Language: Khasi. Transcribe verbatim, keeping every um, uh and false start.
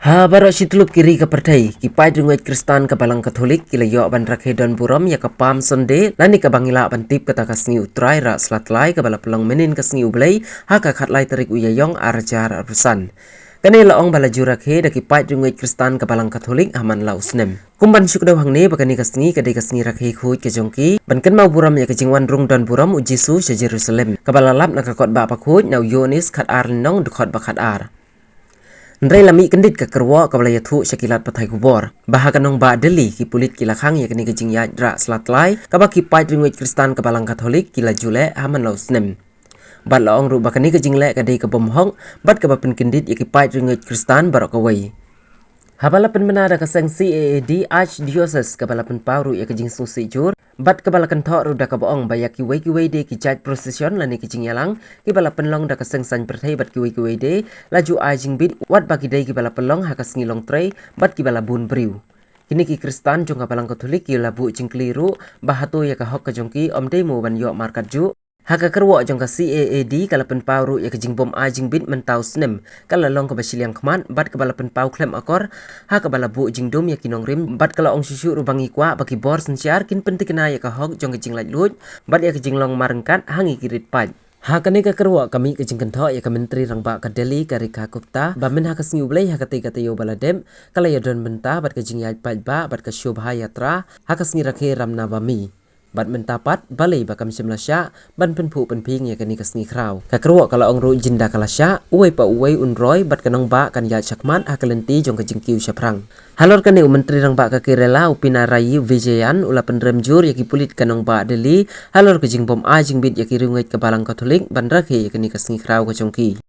Ha baroh shi tyllup ki ri ka pyrthei, ki paid riewngeit Khristan ka Balang Katholik ki la ïoh ban rakhe don burom ïa ka Palm Sunday, lane kaba ngi lah ban tip kata ka sngi U Trai Rah Slatlai, kaba la pynlong mynhynnin ka sngi U Blei ha ka khatlai tarik u Ïaïong arhajar arphew san. Kane la ong ba la ju rakhe da ki paid riewngeit Khristan ka Balang Katholik ha man la u snem. Kum ban shu kdew hangne ba kane ka sngi ka dei ka sngi rakhe khuid ka jong ki ban kynmaw burom ïa ka jingwan rung don burom u Jisu sha Jerusalem, kaba la lap na ka kot Bah Bakhuid na u Ïoannis khatar lynnong dkhot ba khatar. Hynrei la mih kyndit ka kyrwoh kaba la ïathuh sha ki lad pathai khubor ba ha ka nongbah Delhi ki pulit ki la khang ïa kane ka jingïaid Rah Slatlai kaba ki paid riewngeit Khristan ka Balang Katholik ki la ju leh ha man la u snem. Bad la ong ruh ba kane ka jingleh ka dei ka bym hok bad kaba pynkyndit ïa ki paid riewngeit Khristan baroh kawei. Haba la pynbna da ka seng C A A D Archdiocese, kaba la pynpaw ruh ïa ka jingsngewsih jur bad kaba la kynthoh ruh da kaba ong ba ïa kiwei kiwei de ki jait procession lane ki jingïalang kiba la pynlong da ka seng saiñ pyrthei bad kiwei kiwei de la ju ai jingbit, wat ba ki dei kiba la pynlong ha ka sngi Longtrei bad kiba la bun briew. Kine ki Khristan jong ka Balang Katholik ki la buh jingkylli ruh ba hato ïa ka hok ka jong ki ym dei mo ban ïoh markat juh. Ha ka kyrwoh jong ka C A A D ka la pynpaw ruh ïa ka jingbym ai jingbit mynta u snem ka la long kaba shiliang khmat bad kaba la pynpaw khlem akor, ha kaba la buh jingdum ïa ki nongrim bad ka la ong shuh shuh ruh ba ngi kwah ba ki bor synshar kin pyntikna ïa ka hok jong ka jinglaitluid bad ïa ka jinglong marryngkat ha ngi ki rit paid. Ha kane ka kyrwoh ka mih ka jingkynthoh ïa ka Myntri Rangbah ka Delhi ka Rekha Gupta ba mynha ka sngi U Blei ha katei ka taïew ba la dep ka la ïadon bynta bad ka jingïaid paidbah bad ka Shobha Yatra ha ka sngi rakhe Ram Navami. Bad mynta pat balei ba kam shym la shah ban pynphuh pynphieng ïa kane ka sngi khraw. Ka kyrwoh ka la ong ruh jinda ka la shah, uwei pa uwei un roi bad ka nongbah kan ïaid shakhmat ha ka lynti jong ka jingkiew shaphrang. Halor kane u Myntri Rangbah ka Kerala u Pinarayi Vijayan u la pynrem jur ïa ki pulit ka nongbah Delhi halor ka jingbym ai jingbit ïa ki riewngeit ka Balang Katholik ban rakhe ïa kane ka sngi khraw ka jong ki.